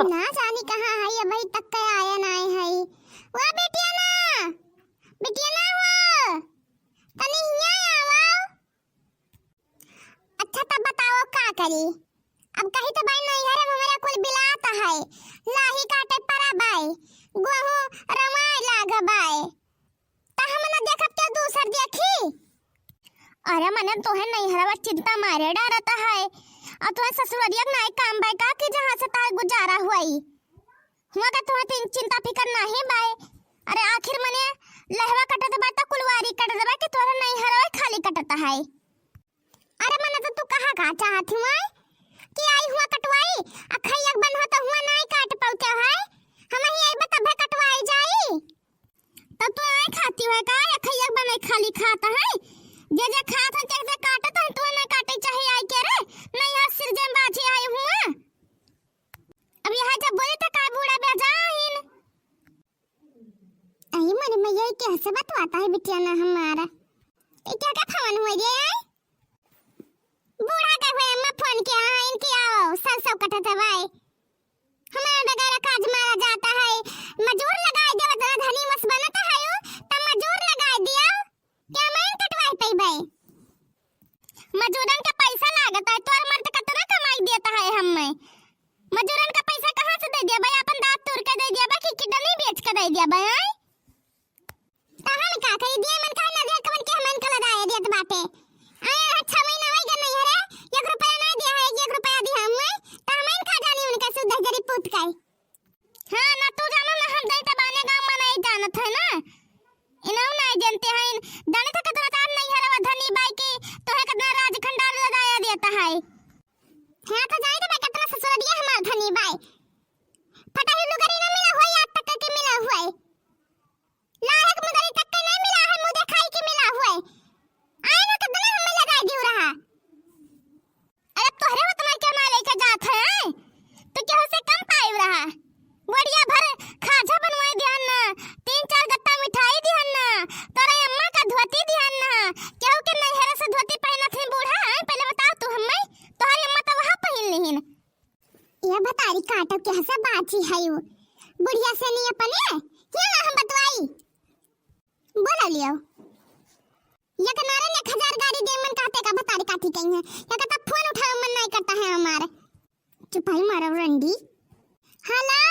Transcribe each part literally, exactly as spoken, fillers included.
ना जानी कहाँ है, अबही तक के आया नाहीं है। ओ बिटिया ना, बिटिया ना हो, तनी हियाँ आवो। अच्छा तब बताओ का करी? अब कही तो बाई नैहरे में हमरा कुल बिलात है, लाही काटे परा बाई, गोहूँ रमाए लाग बाई। त हम न देखब, केहू दूसर देखी? अरे मने तोहे नैहरवा चिंता मारे डरत है, और तोहे ससुररिया के नाई काम बाय का कि जहाँ से तार गुजारा हुई? हुआ का तोहे तीन चिंता फिकर नाहीं बाय? अरे आखिर मने लहवा कटत बा त कुलवारी कटत बा कि तोहरा नैहरवा खाली कटत है? अरे मने तो तू कहा का चाहत हुआ कि आई हुआ कटवाई, आ खैया के बन हो तो हुआ नाई काट पौते है, हम ही आई बा तभे कटवाई जाई। तब तू नाई खाती है का? या खैया के बनई खाली खात है? जे जे खात है, जे जे काटत है, तू नाई काटे चाहे आई के रे? नहीं यार, सिरजन बाजी आई हुआ। अब यहाँ जब बोले तो का बूढ़ा बेजाहिन। आई मने मैं यही कैसे बतवाता है बिटिया ना हमारा। ये क्या क्या फोन हुआ रे? बूढ़ा का हुए अम्मा फोन किया है, इनकी आओ, सब सब कटत है भाई। हमारा वगैरह काज मारा जाता है, मजूर लगाए देवत ना धनी मस बनत है, त मजूर लगाए दिया, क्या मैं कटवाए पइबै? मजूरन का पैसा लागत है, तोर मर्द कतना कमाई देता है हम्मे? मजूरन का पैसा कहाँ से दे दिया भाई? अपन दांत तोड़ के दे दिया भाई कि किडनी बेच के दे दिया भाई, हैं? त हम का करी, दिए मन का ना दिया, कवन के हमन का लगाए देत बाटे। आया है, छह महीना होई गए नहीं है रे, एक रुपया ना दिया है, एक रुपया दिया हम्मे, त हमन का जानी उनका सुद्धा जरी पूत का। हाँ, ना तू जानो ना हम जाई, त बाने गाँव में नहीं जानत है ना। इनाऊ नहीं जानते हैं, जाने थे कितना तार नहीं है रवा धनी बाई की, तो है कितना राज खंडार लगाया देता है। हाँ, तो जाई तो मैं कितना ससुर दिया हमार धनी बाई। फटा ही लुगरी ना मिला हुआ, आज तक के मिला हुआ है। लायक मुदरी तक के नहीं मिला है, मुँह देखाई के मिला हुआ है। आए ना कितना हमें लगाई दियो रहा। अरे तोहरे उतना के ना लेके जात है, हैं? तू केहू से कम पाइब रहा? गोड़िया भर खाजा बनवाई दिहन ना, तीन चार गत्ता मिठाई दिहन ना, तोरे अम्मा का धोती दिहन ना, केहू के नैहरे से धोती पहनत है बूढ़ा, हैं? पहले बताओ तू हम्मे, तोहरी अम्मा तो वहाँ पहन लिहिन। ये बतारी काटो कैसे बाची है यू? बुढ़िया से नहीं अपने, क्या ना हम बतवाई? बोलो लियो। ये के मारे ने एक हजार गाड़ी दे मन कहते का बतारी काटी कहीं है। ये कहता फोन उठावे मन नहीं करता है हमारे। चुपाई मारो रंडी। हेलो?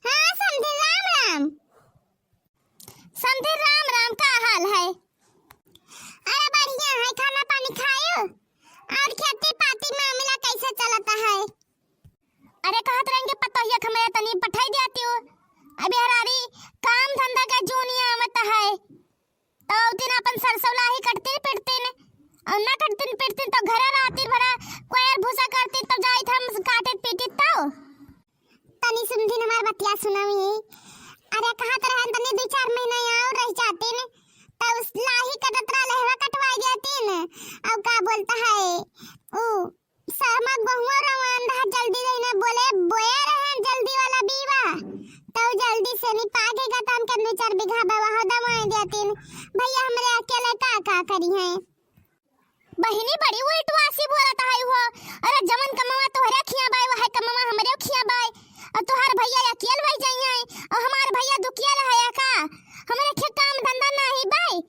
हाँ, समधी राम राम। समधी राम राम, का हाल है? अरे बढ़िया है, खाना पानी खायो? और खेती पाती मामला कैसे चलता है? अरे कहत रहेंगे पतोहिया के हमरे तनी पठाई दियाती हो। अब हरारी काम धंधा का जूनिया आवत है। तो दिन अपन सरसों लाही कटतीन पिटतीन, और ना कटतीन पिटतीन तो घरे रहतीन भरा, कोयर भूसा करतीन तो जाइत हम काटे पीटी तो। तनी समधिन हमार बतिया सुनावी। अरे कहत रहन तनी दो चार महीना और रह जातीन, तो उस लाही कटत रहा लहवा कटवाई जातीन। और का बोलता है ऊ सहमा गहुआ रवान रहा जल्दी रही ना बोले बोया रहन जल्दी वाला बीवा। तो जल्दी से निपा के गतम के दो चार बीघा बवा हो दमाए देतीन। भैया हमरे अकेले का का करी हैं? बहिनी बड़ी उल्टवासी बोलत है हो। अरे जमन कमवा तोहरे खिया बाय, वह कमवा हमरे खिया बाय। और तोहार भैया अकेल भई जाई है, और हमार भैया दुखिया रहे का? हमरे खे काम धंधा नाही बाय।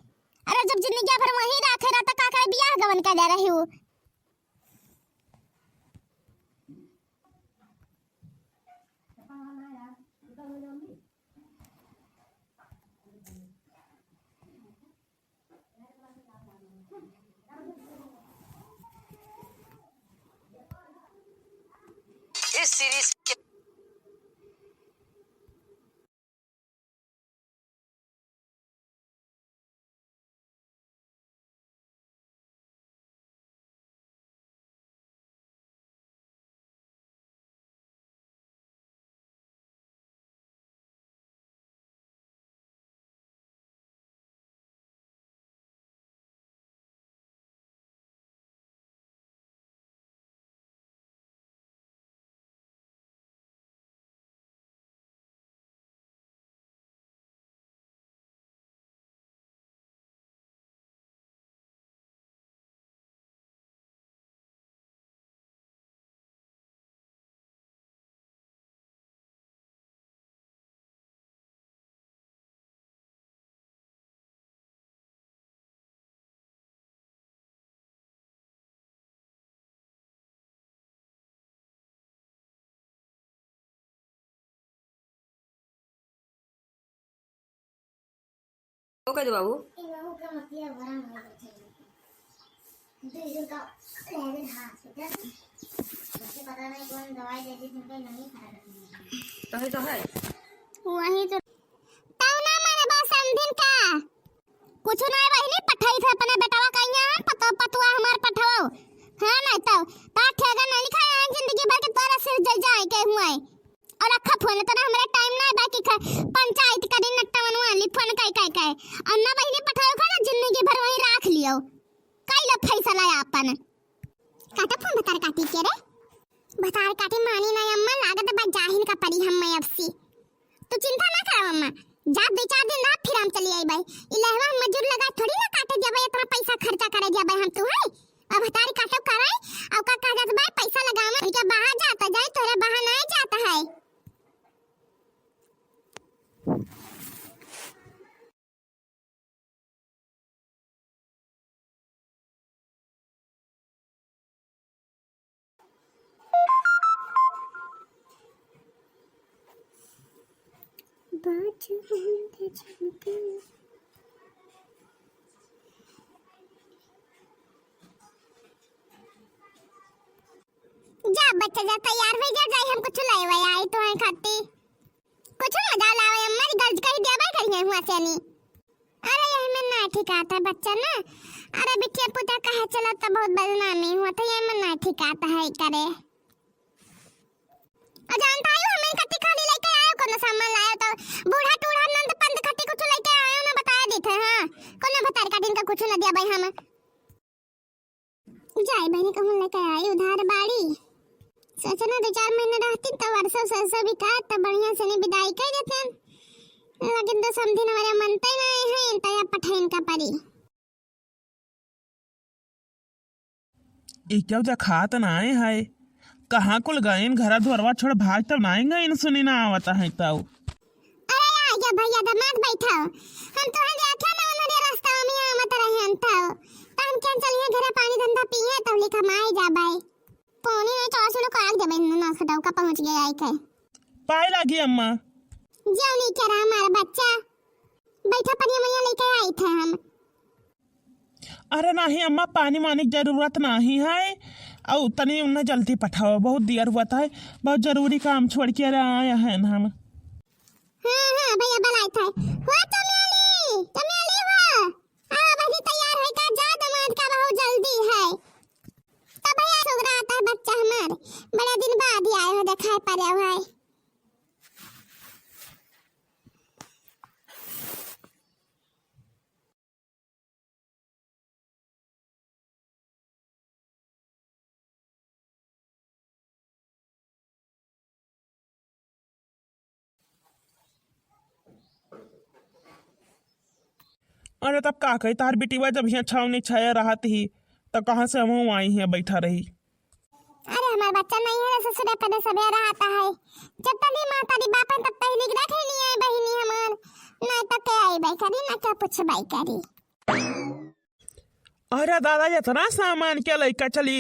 अरे जब जिंदगी भर वहीं रखे रहा, तो का करे बियाह गवन कर ले रही हो? इस सीरीज के ओके दे बाबू। ए बाबू का मतिया गरम हो गया। दो दिन का ले गए हाँ हॉस्पिटल। मुझे पता नहीं कौन दवाई दे दी, तुमको नहीं खाया। तो है, तो है। वही तो। तौ ना माने बा समधिन का। कुछ ना बहिनी, पठाई थे अपने बेटवा कहिया हम, पतो पतुआ हमार पठवो। हाँ, नहीं तो, ता ठेगा नहीं खाया है जिंदगी भर के तोरा सिर जल जाए के हुआ है। और रखा फोन, इतना हमरे टाइम ना है बाकी ख-, पंचायत करी नट्टा मनवा ली फोन कई कई कई। और ना बहिनी पठाओ खा ना जिंदगी भर वहीं राख लियो। कई लो फैसला है अपन। काटा फोन भतार काटी के रे। भतार काटी मानी ना अम्मा, लागत बा जाहिन का परी हम मैं अब सी। तू चिंता ना करो अम्मा, जा दो चार दिन रहा फिर हम चली आई भाई। इलहवा हम मजूर लगा थोड़ी ना काटे जाबे, इतना पैसा खर्चा करे जाबे हम तू है। अब भतार काटो करे, अब का कहा जात बा पैसा लगावे, उनके बाहर जाता जाए तोरे बाहर नहीं जाता है। जा बच्चा जा, तैयार हो जा, जाई हम कुछ लाए वाए आई तो है खाती। कुछ ना जा लावे, अम्मा जी गर्ज कही दिया भाई करिए हुआ से नहीं। अरे यही में ना ठीक आता है बच्चा ना। अरे बिटिया पूजा कहे चला तो बहुत बदनामी हुआ तो यही में ना ठीक आता है करे। और जानता है हमें कति खाली लेके आयो, कोनो सामान लायो तो बूढ़ा टूढ़ा नंद पंद खट्टी कुछ लेके आयो ना बताया देते हैं। कोनो भतार काटिन का कुछ ना दिया भाई हम। जाए बहिनी कहूँ लेके आई उधार बाड़ी। सोचना दो चार महीने रहती तो वर्षा सरसों भी का तो बढ़िया से नहीं विदाई कर देते। लेकिन दो समधिन हमारे मनते नहीं है, तो या पठैन का परी। ई क्यों देखात नाय है? कहाँ कुल गइन? घरा दुआरवा छोड़ भाग तब नाय गइन, सुनी ना आवत है तब। अरे आ गया भैया, दमाद बैठा। हम तो हंगे आख्या ना उन्होंने रास्ता में आवत रहे हम तो। तो हम क्या चलिए घरे पानी धंधा पिए तब लिखा माई जा बाई। पानी नहीं तो सुनो काग देबे ना खटाऊ का पहुंच गया आई के। पाए लागी अम्मा। जियो नहीं करा हमारा बच्चा। बैठा पनिया मैया लेके आई थे हम। अरे नाही अम्मा, पानी वानी के जरूरत नाही है। अउ तनी उन्हें जल्दी पठाओ, बहुत देर हुआ था, बहुत जरूरी काम छोड़ के अरे आए हैं हम। हाँ, हाँ, भैया बुलाए थे। हो चमेली, चमेली हो। आ, बहनी तैयार है का? जा दमाद का बहुत जल्दी है। तब भैया सुगरा आता है बच्चा हमार। बड़ा दिन बाद ही आए हो, दिखाई पड़े हो भाई। अरे तब का कही, तार बिटिवा जब हियाँ छावनी छाया रहत ही, त कहाँ से हमहूँ आई हियाँ बैठा रही? अरे हमार बच्चा नहीं है, ससुरे पने सबे रहता है। जब तनी माँ तारी बाप है, तब तही निक रखे नहीं आई बहिनी हमार। नहीं तो के आई बाई करी, ना के पूछ बाई करी। अरे दादा, इतना सामान के लइका चली,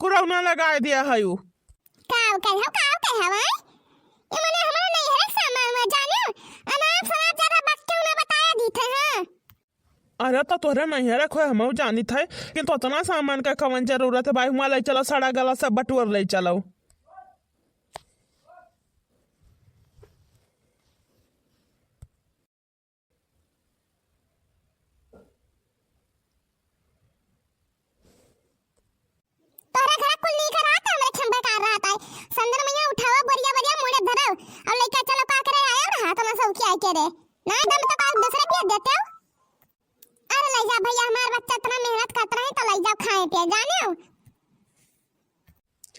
कुरौना लगाए दिया है उ। काव कहे हो, काव कहे हो, आय? ये मने हमारे नहीं है सामान में जाने, अनाप शनाप ज्यादा बात क्यों ना बताया दी थे, हाँ? अरे तो तोहरे नैहरे खोए हमहू जानित है, किंतु उतना सामान का कवन जरूरत है भाई, हुआँ ले चलो, सड़ा गला सब बटुअर ले चलो। तोहरे घरे कुल नीक रहत है, हमरे खंभे का रहत है। संदन मैया उठावा बोरिया बोरिया मुड़े धरव, और लइका चलो का करे आयो रहा, तना सब क्या के रे। ना दम तो का दूसरे पिए देते हो। अरे लइ जा भैया, हमार बच्चा इतना मेहनत करत रहे तो लइ जाओ खाए पिए, जाने हो।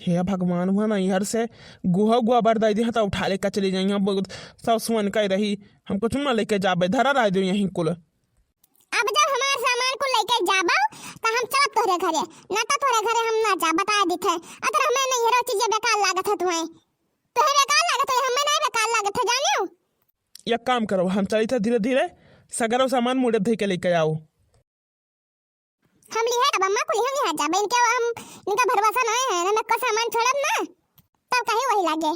हे भगवान, हुआँ नैहर से गुहा गोबर दे दिया तो उठा लेके चली जाइए। बहुत सासुअन कह रही, हम कुछ ना लेके जाबे, धरा रह दो यहीं कुल। अब जब हमार सामान कुल लेके जाबो, तो हम चलब तोहरे घरे, ना तो तोहरे घरे हम ना जा, बता देत है। अगर हमें नैहरो चीजें बेकार लागत है तुम्हें, तोहे बेकार लागत है, हमें नहीं बेकार लागत है, जाने हो। एक काम करो, हम चली थे धीरे धीरे, सगरो सामान मुड़े धोई के लेके आओ। हम लिहे अब अम्मा कुल हम लिहे जाबे, इनके हम, इनका भरोसा नहीं है, ना मैं को सामान छोड़ब ना, तब कहीं वही लागे।